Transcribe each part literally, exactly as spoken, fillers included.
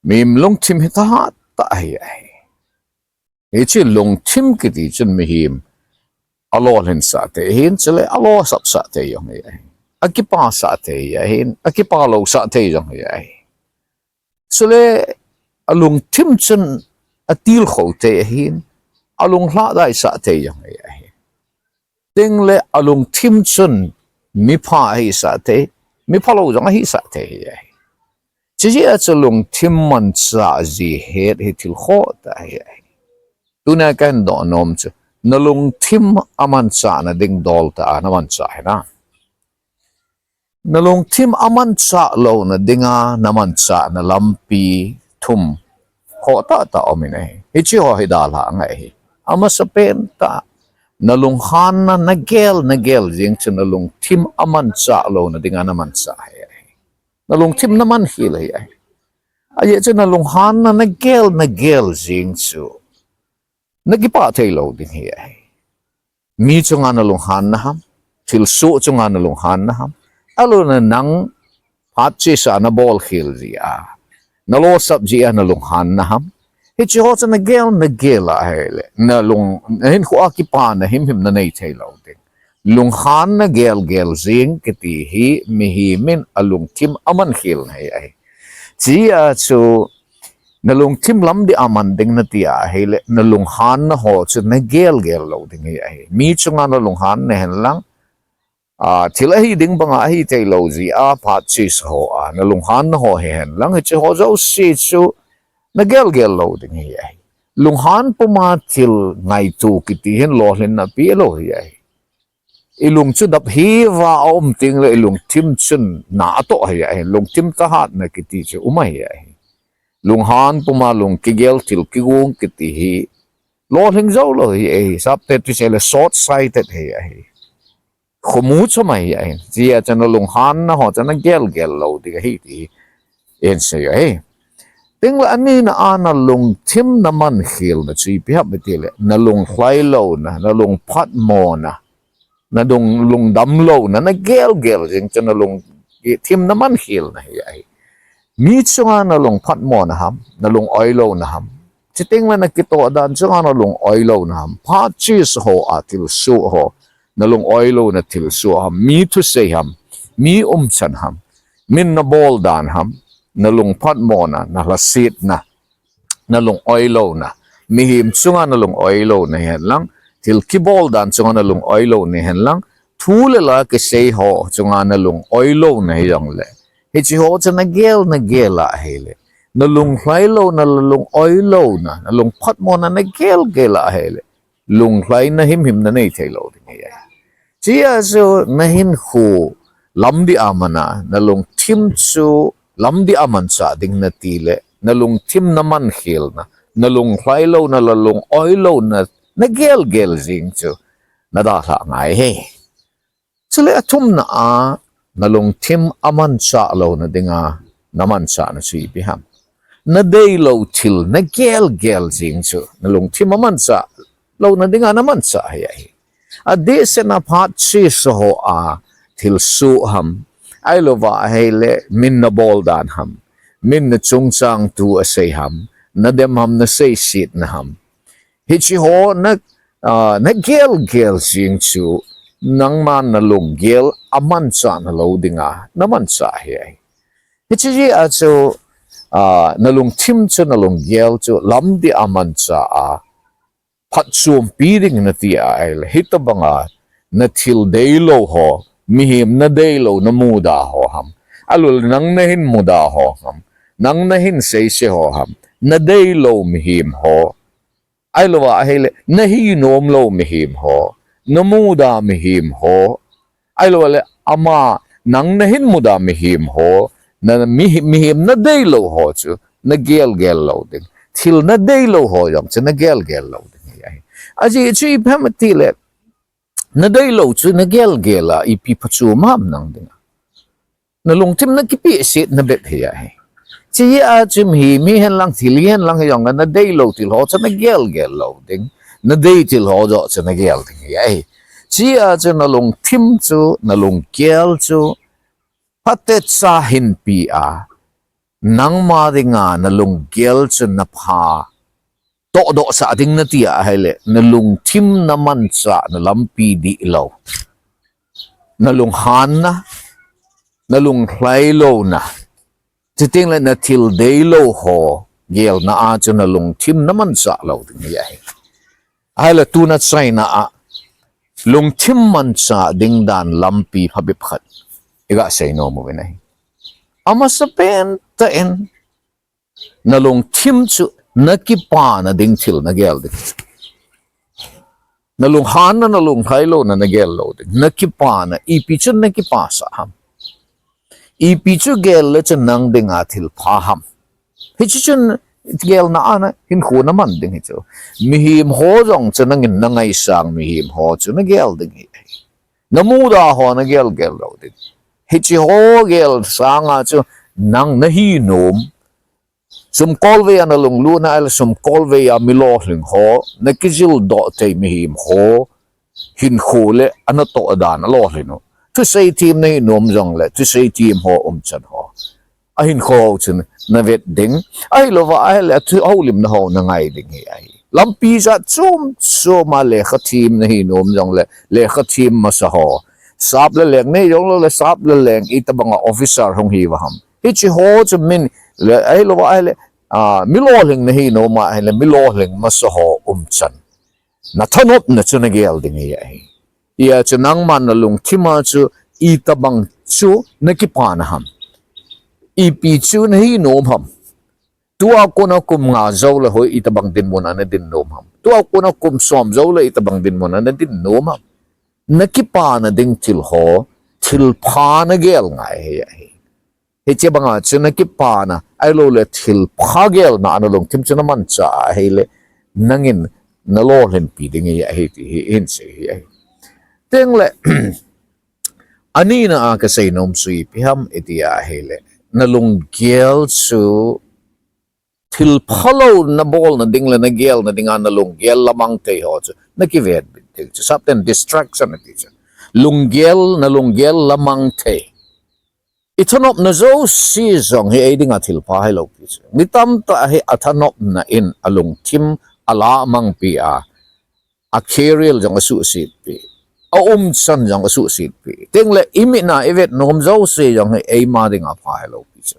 Mihem lungthim hi thahat tah ahi ahi. Hiche lungthim kiti chun mihem alolhinsah thei ahin, chule alosapsah thei jong ahi ahi. Akipasah thei ahin, akipalousah thei jong ahi ahi. Chule alungthim chun atilkhou thei ahin, alunglhadaisah thei jong ahi ahi. Tengle alungthim chun mipha ahisah thei, miphalou jong ahisah thei ahi ahi. Chujeh a chu lungthim manchah jeh het hi thil khoh tah ahi ahi. Tunia kahin dohnom chu, nalungthim amanchah nading dol tah a namanchah hinam? Nalungthim amanchah louna dinga namanchahna lampi thum khoh tahtah aumin ahi. Hicheho hi dalhah ngai ahi. Amasapen tah, nalunghanna nagel nagel jeng chu nalungthim amanchah louna dinga namanchah ahi ahi. Nalungthim namankhel ahi ahi. Ajeh chu nalunghanna nagel nagel jeng chu nakipah theilou ding ahi ahi. Mi chunga nalunghanna ham, thilsoh chunga nalunghanna ham, ahiloule nang phat chesa nabolkhel jeh a, nalosap jeh a nalunghanna ham, hicheho chu nagel nagel ahile, nalung, nahinkhoa kipana himhim nanei theilou ding. Lunghanna gelgel jeng kiti hi mihem in alungthim amankhelna ahi ahi. Chujeh a chu nalungthim lamdih a man ding nati ahile, nalunghanna ho chu nagelgel lou ding ahi ahi. Mi chunga nalunghan nahen lang, a, thil ahi ding banga ahitheilou jeh a phat chesa hoa nalunghanna ho hihen lang, hicheho jouse chu nagelgel lou ding ahi ahi. Lunghan puma thil ngaito kiti hin lolhinna pelou ahi ahi. Ilung chu dap hiva aum tengle ilungthim chun na atoh ahi ahi. Lungthim thahatna kiti chu um ahi ahi. Lunghan puma lung kigel thil kigong kiti hi lolhing joulou ahi ahi. Sapte tisei le short sighted ahi ahi. Khomu chom ahi ahi. Chujeh a chu nalunghanna ho chu nagelgel lou ding ahi ti hi iseiu ahi. Tengle anina a nalungthim namankhelna chu ipi ham itile, nalunglhai louna, nalung phatmona, nalung, lungdam louna nagelgel jeng chu nalungthim namankhelna ahi ahi. Mi chunga nalung phatmona ham, nalung oilouna ham, chutengle nakitoh dan chunga nalung oilouna ham, phat chesa hoa thilsoh ho, nalung oilouna thilsoh ham, mi thusei ham, mi umchan ham, min nabol dan ham, nalung phatmona, nalhasetna, nalung oilouna, mihem chunga nalung oilouna hihen lang, thil kibol dan chunga nalung oilouna hihen lang, thu le la kisei ho chunga nalung oilouna hijongle, hicheho chu nagel nagel ahile, nalunglhai louna, nalung oilouna, nalung phatmona nagelgel ahile, lunglhaina himhim nanei theilou ding ahi ahi. Chujeh a chu nahinkho lamdih a mana, nalungthim chu lamdih a manchah ding natile, nalungthim namankhelna, nalunglhai louna, nalung oilouna nagelgel jeng chu nadalhah ngai ahi. Chule athumna a, nalungthim amanchah louna dinga namanchahna chu ipi ham? Nadeilou thil nagelgel jeng chu nalungthim amanchah louna dinga namanchah ahi ahi. Adehset a phat chesa hoa thilsoh ham, ahilouva ahile min nabol dan ham, min nachungchang thu asei ham, nadem ham, naseisetna ham, hicheho na, a, nagelgel jeng chu nangma nalunggel amanchahna lou dinga namanchah ahi ahi. Hiche jeh a chu, a, nalungthim chu nalunggel chu lamdih a manchah a, phatchompi ding nati ahile, hitobanga nathil deilou ho, mihem nadeilou namuda ho ham, ahiloule nang nahin muda ho ham, nang nahin seise ho ham, nadeilou mihem ho, ahilouva ahile nahinomlou mihem ho, namuda mihem ho, ahiloule ama nang nahin muda mihem ho, na, mi, mihem nadeilou ho chu nagelgel lou ding. Thil nadeilou ho jong chu nagelgel lou ding ahi. Ajeh chu ipi ham itile, nadeilou chu nagelgel a ipi phachom ham nang dinga? Nalungthim nakipehsetna bep ahi ahi. Chujeh a chu mihem hihen lang, thil hihen lang hijongle nadeilou thil ho chu nagelgel lou ding. Nadei thil ho joh chu nagel ding ahi ahi. Chujeh a chu nalungthim chu, nalunggel chu phatecha hinpi a, Nangma dinga na lunggel chu na pha tohdoh sah ding na ti ahile, na lungthim na manchah na lampi dihlou, na lunghanna, na lunglhailouna, chuteng le na thil deilou ho gelna a chu na lungthim na manchah lou ding hi ahi. Ahile tuna chaina a lungthim manchah ding dan lampi phabep khat iga seinom uvin ahi. Amasa pen tah in na lungthim chu na kipana ding thil na gel ding. Na lunghanna, na lunglhailouna na gel lou ding. Na kipana, ipi chun na kipasah ham? Ipi chu gel le chun nang dinga thil pha ham? Hiche chun gelna a na hinkho na man ding hi chu. Mihem ho jong chu nangin na ngaisang mihem ho chu na gel ding hi. Na muda ho na gelgel lou ding. Hiche ho gel sanga chu nang na hinom. Sumkolvei a na lunglut na ahile sumkolvei a mi lolhing ho, na kijildoh thei mihem ho hinkho le ana toh dan alolhin u. Thusei them na hinom jongle thusei them ho umchan ho, ahinkho chun na vet ding. Ahilouva ahile athu houlimna ho na ngai ding hi ahi. Lampi jat chom chom a lekha them na hinom jongle lekha them masa ho, sap le leng nei jongle sap le leng itobanga officer hung hiuva ham? Hiche ho chu min le, ahilouva ahile, a, mi lolhing na hinom ahile mi lolhing masa ho umchan na thanopna chu na gel ding hi ahi. Hia chu nangman na lungthima chu itobang chu na kipana ham? Ipi chu na hinom ham? Tua kona kum nga joule hoi itobang dinmun a na dinnom ham? Tua kona kum som joule itobang dinmun a na dinnom ham? Na kipana ding thil ho, thil pha na gel ngai hi ahi. Hiche banga chu na kipana, ahiloule thil pha gelna a na lungthim chu na manchah ahile, nangin na lolhinpi ding hi ahi ti hi, hin sei hi ahi. Tengle, anina a kaseinom chu ipi ham iti ahile, na lunggel chu thil phalou na bolna ding le na gelna dinga na lunggel lamang thei ho chu na kivenbit ding chu. Sapten distraction ati chu. Lunggel, na lunggel lamang thei. I thanopna jouse jong hi ei dinga thil pha hilou pi chu. Mi tamtah hi athanopna in alungthim alamangpi a, a career jong asuhsetpi, aumchan jong asuhsetpi. Tengle imitna ivet nom jouse jong hi eima dinga pha hilou pi chu.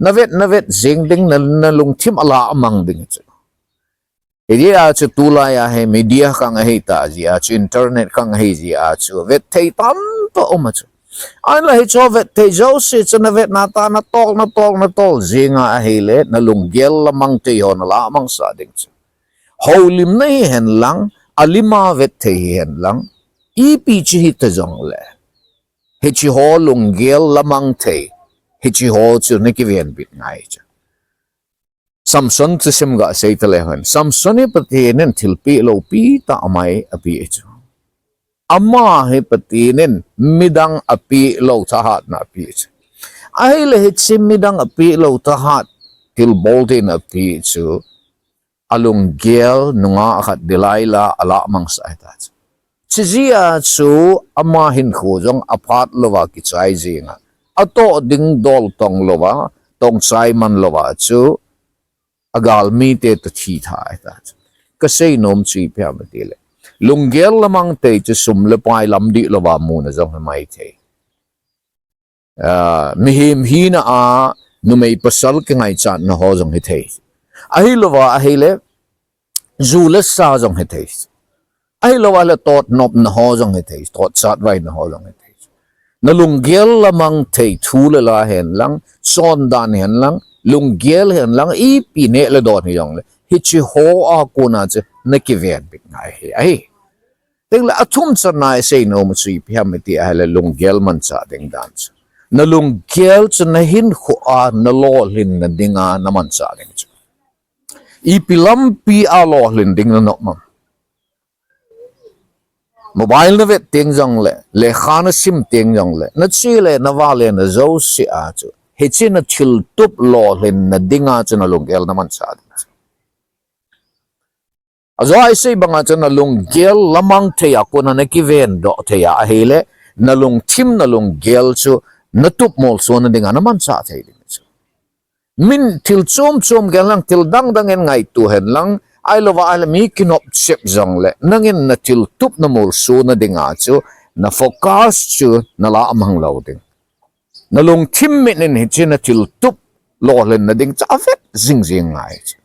Na vet, na vet jing ding, na, na lungthim alamang ding chu. Hijeh a chu tulai a hi media khang ahitah jeh a chu, internet khang ahi jeh a chu, vet thei tamtah um a chu. Ahinla hiche vet thei jouse chu na vetna tah a na tol, na tol, na tol jinga ahile, na lunggel lamang thei ho na lamangsah ding chu. Houlimna hihen lang, alima vet thei hihen lang, ipi chu hita jongle, hiche ho lunggel lamang thei, hiche ho chu na kivenbit ngai chu. Samson thusim gasei tale hen. Samson hi Pathen in thilpeh loupi tah mai apeh chu. Ama hi Pathen in midang apeh lou thahatna apeh chu. Ahile hiche midang apeh lou thahat thilbol theina apeh chu, alunggel nungah khat Delilah alamangsah ahitah chu. Chujeh a chu ama hinkho jong aphat louva kichai jinga, atoh ding dol tong louva, tongchai man louva chu, agalmite toh thitha ahitah chu. Kaseinom chu ipi ham itile, lunggel lamang thei chu sum le pai lam dih louva muna jong hi maithei. Ah, mihem hina a numei pasal kingaichatna ho jong hithei. Ahilouva ahile, ju le sa jong hithei. Ahilouva le totnopna ho jong hithei, totchatvaina ho jong hithei. Na lunggel lamang thei thu le la hen lang, chondan hen lang, lunggel hen lang, ipi neh le don hijongle, hiche ho a kona chu na kivenbit ngai hi ahi. Tengle athum channa iseinom chu ipi ham iti ahile lunggel manchah ding dan chu. Na lunggel chu na hinkho a na lolhinna dinga na manchah ding chu. Ipi lampi a lolhin ding na nom am? Mobile na vet teng jongle, lekha na sim teng jongle, na che le na vale na jouse a chu, hiche na thiltup lolhinna dinga chu na lunggel na manchah ding chu. Ajo a isei banga chu na lunggel lamang thei a kona na kivendoh thei a ahile, na lungthim na lunggel chu na tup molsona dinga na manchah thei ding chu. Min thil chom chom gel lang, thil dang dang in ngaito hen lang, ahilouva ahile mi kinop chep jongle, nangin na thil tup na molso na dinga chu, na focus chu na lah a mang lou ding. Na lungthim mit in hiche na thil tup lolhin na ding chu avet jing jing ngai chu.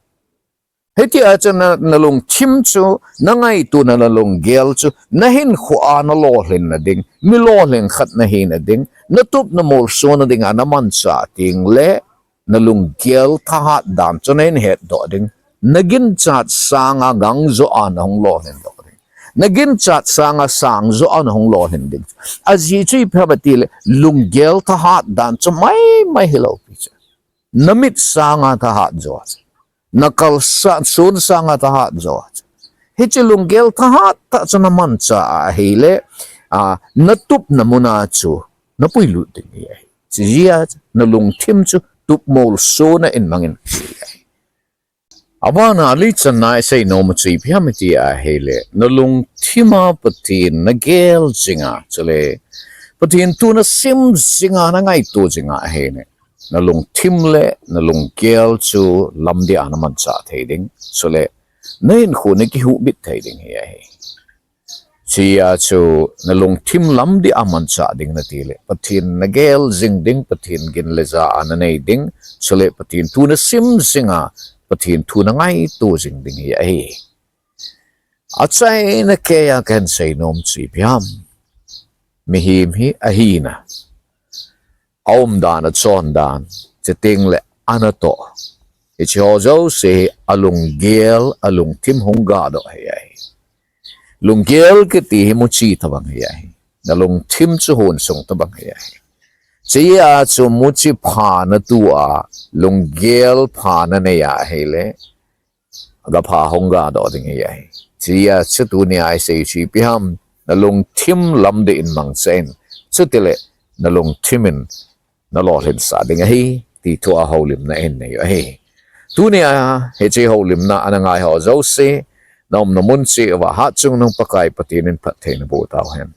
Hitia chu na, na lungthim chu, na ngaito na, na lunggel chu, na hinkho a na lolhin na ding, mi lolhin khat na hi na ding, na tup na molso na dinga na manchah teng le, na lunggel thahat dan chu na hin hetdoh ding, na ginchat sanga gangjo a na hung lolhin doh ding. Na ginchat sanga sangjo a na hung lolhin ding. Ajeh chu ipi ham itile, lunggel thahat dan chu mai mai hilou pi chu. Na mit sanga thahat jo a chu. Na kal sa, sun sanga thahat jo a chu. Hiche lunggel thahat tah chu na manchah a ahile, a, na tupna muna chu, na puilut ding hi ahi. Chujeh a chu, na lungthim chu, tup molso na in mangin hi ahi. Abana alichanna isei nom u chu ipi ham iti ahile, na lungthim a Pathen na gel jinga, chule, Pathen thu na sim jinga, na ngaito jinga ahile, na lungthim le na lunggel chu lamdih a na manchah thei ding, chule, na hinkho na kihuhbit thei ding hi ahi. Chujeh a chu na lungthim lamdih a manchah ding na tile, Pathen na gel jing ding, Pathen gin le ja a na nei ding, chule Pathen thu na sim jinga, Pathen thu na ngaito jing ding hi ahi. Achaina keiya kahin sei nom chu ipi ham. Mihem hi ahina, aumdan, achondan, chuteng le anatoh, hiche ho jouse hi alunggel, alungthim hung gadoh hi ahi. Lunggel kiti hi muchi tobang hi ahi. Na lungthim chu honsung tobang hi ahi. Chujeh a chu muchi pha na tua, lunggel pha na nei a ahile, agapha hung gadoh ding hi ahi. Chujeh a chu tunia isei chu ipi ham, na lungthim lamdih in mangchan, chutile na lungthim in na lolhinsah ding ahi, ti thua houlimna ihin nei u ahi. Tunia hiche houlimna ana ngai ho jouse, na umna mun cheh uva Hatchungnung Pakai Pathen in phatthei naboh tauhen.